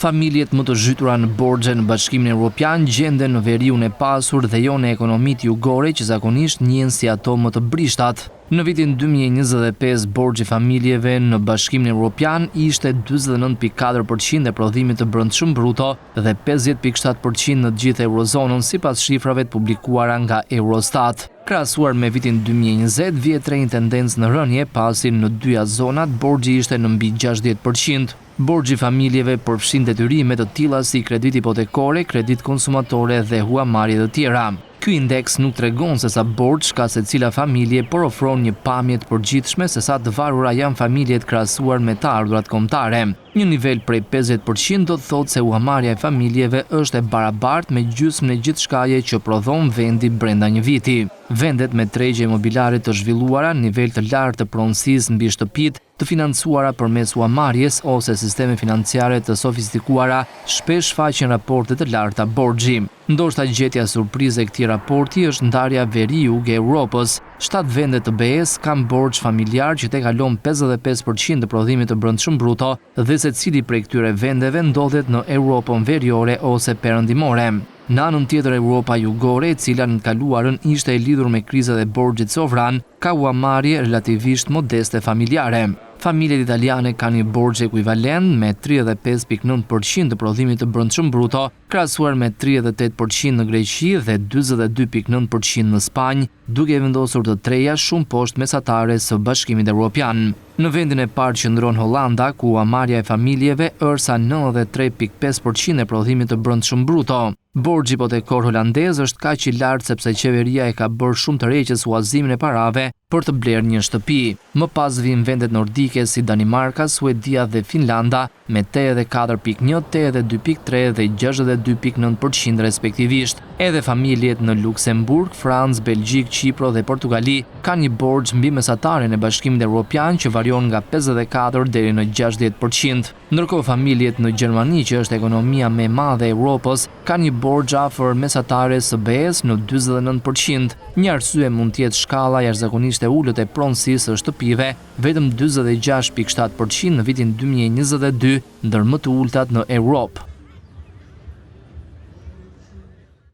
Familjet më të zhytura në borxhe në Bashkimin Evropian gjenden në veriun e pasur dhe jo në ekonomitë jugore që zakonisht njihen si ato më të brishtat. Në vitin 2025, borxhi i familjeve në Bashkimin Evropian ishte 49.4% e prodhimit të brendshëm bruto dhe 50.7% në të gjithë eurozonën sipas shifrave të publikuara nga Eurostat. Krahasuar me vitin 2020, vihet re një tendencë në rënie, pasi në dyja zonat borxhi ishte në mbi 60%. Borxhi i familjeve përfshin detyrime të tilla si kreditë hipotekore, kreditë konsumatore dhe huamarrje të tjera. Ky indeks nuk tregon se sa borxh ka secila familje, por ofron një pamje të përgjithshme se sa të varura janë familjet krahasuar me të ardhurat kombëtare. Një nivel prej 50% do të thotë se huamarrja e familjeve është e barabartë me gjysmën e gjithçkaje që prodhon vendi brenda një viti. Vendet me tregje imobiliare të zhvilluara, nivel të lartë të pronësisë mbi shtëpitë, të financuara përmes huamarrjes ose sisteme financiare të sofistikuara, shpesh shfaqin raporte të larta borxhi. Ndoshta gjetja surprizë e këtij raporti është ndarja veri-jug e Europës. 7 vende të BE-s kanë borxh familjar që tejkalon 55% të prodhimit të brendshëm bruto dhe secili prej këtyre vendeve ndodhet në Europën veriore ose perëndimore. Në anën tjetër Europa jugore, e cila në të kaluarën ishte e lidhur me krizat e borxhit sovran, ka huamarrje relativisht modeste familjare. Familjet italiane kanë një borxh ekuivalent me 35.9% të prodhimit të brendshëm bruto, krahasuar me 38% në Greqi dhe 42.9% në Spanjë, duke e vendosur të treja shumë poshtë mesatares së Bashkimit Evropian. Në vendin e parë qëndron Hollanda, ku huamarrja e familjeve është sa 93.5% e prodhimit të brendshëm bruto. Borxhi hipotekor holandez është kaq i lartë sepse qeveria e ka bërë shumë tërheqës huazimin e parave për të blerë një shtëpi. Më pas vijnë vendet nordike si Danimarka, Suedia dhe Finlanda me 84.1, 82.3 dhe 62.9% respektivisht. Edhe familjet në Luksemburg, Francë, Belgjikë, Qipro dhe Portugali kanë një borxh mbi mesataren e Bashkimit Evropian që varion nga 54 deri në 60%. Ndërkohë familjet në Gjermani, që është ekonomia më e madhe e Europës, kanë një borxh afër mesatares së BE-s në 49%. Një arsye mund të jetë shkalla jashtëzakonisht e ulët e pronësisë së shtëpive, vetëm 46.7% në vitin 2022, ndër më të ultat në Europë.